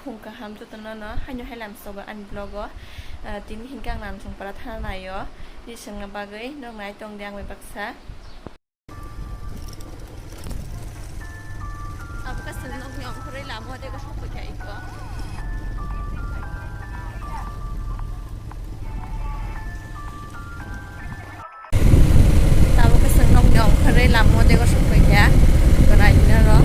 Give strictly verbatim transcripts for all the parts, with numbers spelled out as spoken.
Phung kaham jotono no haino hai lam sogo ani vlog o. Ah, tini hinkhe ang Nansongpara thana naio. Ni swngna bagwi nok nai tong di ang bai baksa. Abo kasung nokni ongkhorwi lama o tei kosok phaikha iko. Abo kasung nokni ongkhorwi lama o tei kosok phaikha. Iko naina rw.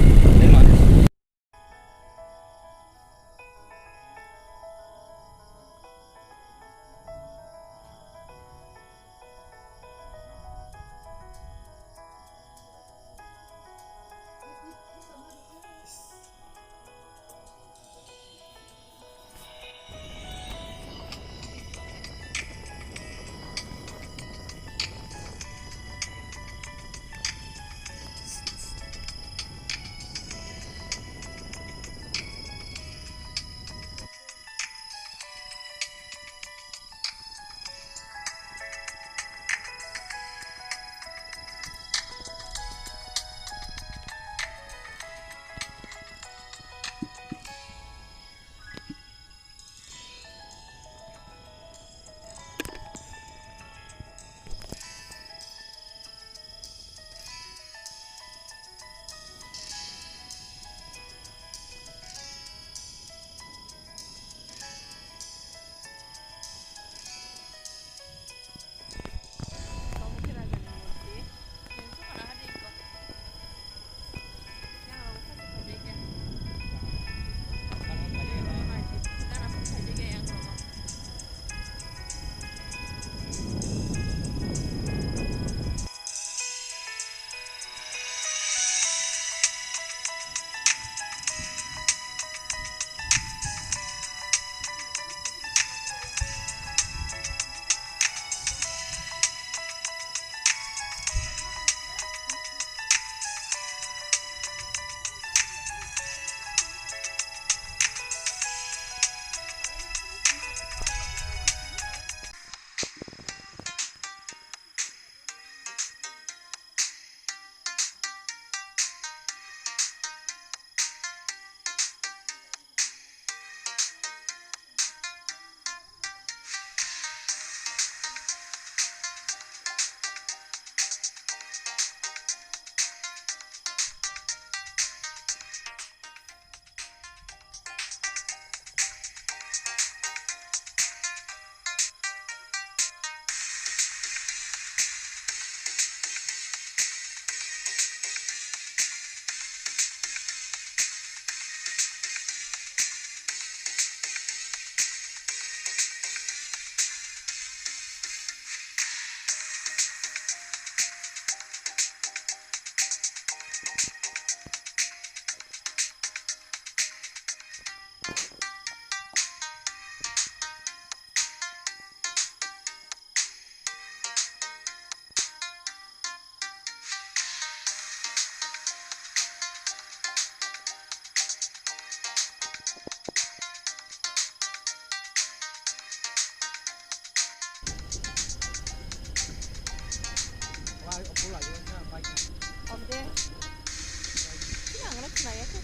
Oke. Ini ang rasa ya tuh.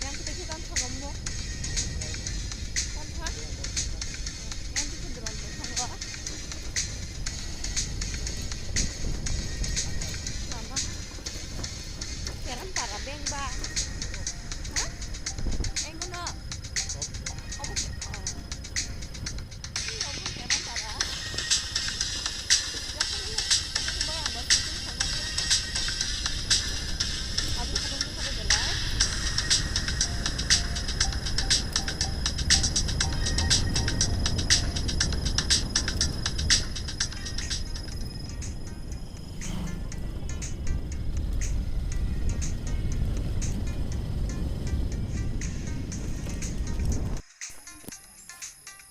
Yang kita kita sama kamu. Kan, kan? Yang kita berapa sama? Sama. Sekarang para beng, Bang. Hah? Eng, no. Oke. Oh.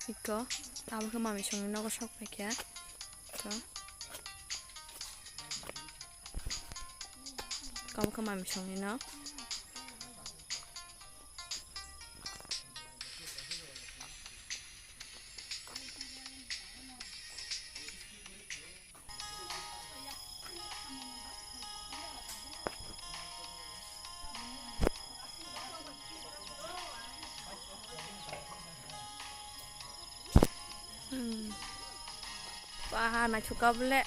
Iko, tabuk khe mami songni nogo sok paikha. To. Tabuk khe mami songni no. Ba, naithok ka bole.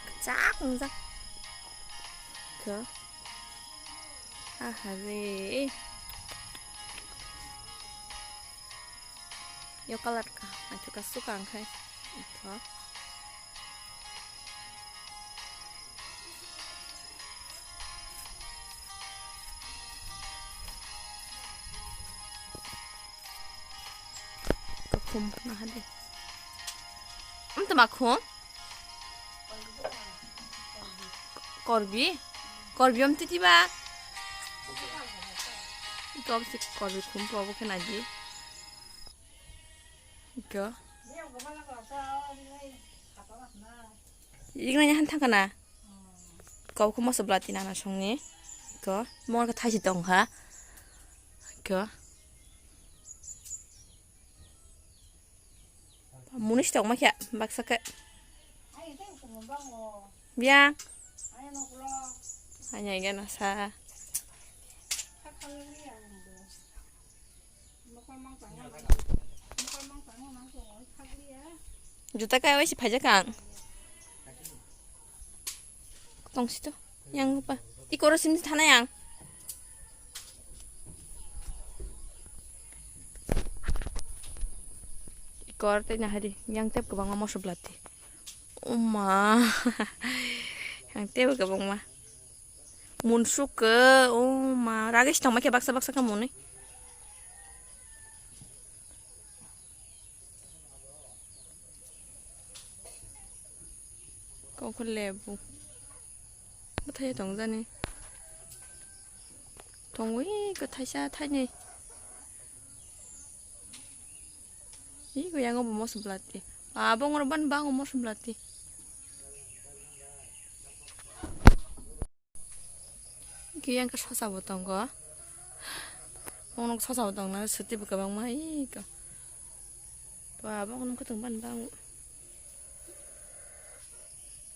Kwchak wngjak. Kho. Aha re. Yo colour ka, naithok ka suka ang khai. Kho. Kokhum na hadi. Am tama khum? Korbi? Korbi am titi ba? Iko si korbi khum po bo khe naji. Iko. Igna han thangkana. Kau kho moso bwlati nana songni. Ko mor khe thaisi tong kha. Ko munis tong ma khe baksa khe. Biya. Anya gana sa. Juta kai waisi phaijak ang. Tongsi to. Yang pa. Ikoro sim thanai ang. Ikor tei nahari. Yang tep kwbangma moso bwlati. Uma. Yang tep kwbangma. Munsuk ke, oh ma, ragis tongma khe baksa baksa khe muni. Kok lebu. Bwthai tong jani. Tongwi kwthaisa thainwi. Ih, kuyang bo moso bwlati. Abo ngoro ban bango moso bwlati. Kiyang ka sosa bo tongo. Ong nok sosa bo tong na suti bo kabang ma ih ka. Ba abo ong nok tong ban bango.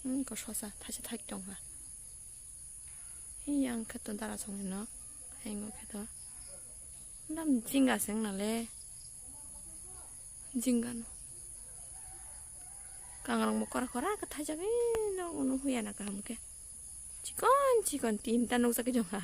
Hmm, ko sosa thaisa thak tong ha. Ih, yang khe to dara song no. Hengo khe to. Dam jinga seng na le. Jinga no. Kangrang mo kora kora ka thaijak, eh, no, no, huya na kaham khe. Chikon, chikon, tinta nukjagwi jong ha.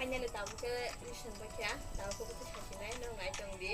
Finally, tabuk khe ri songbaikha, tabuk khe bwtwi sasinai, nwng nai tongdi.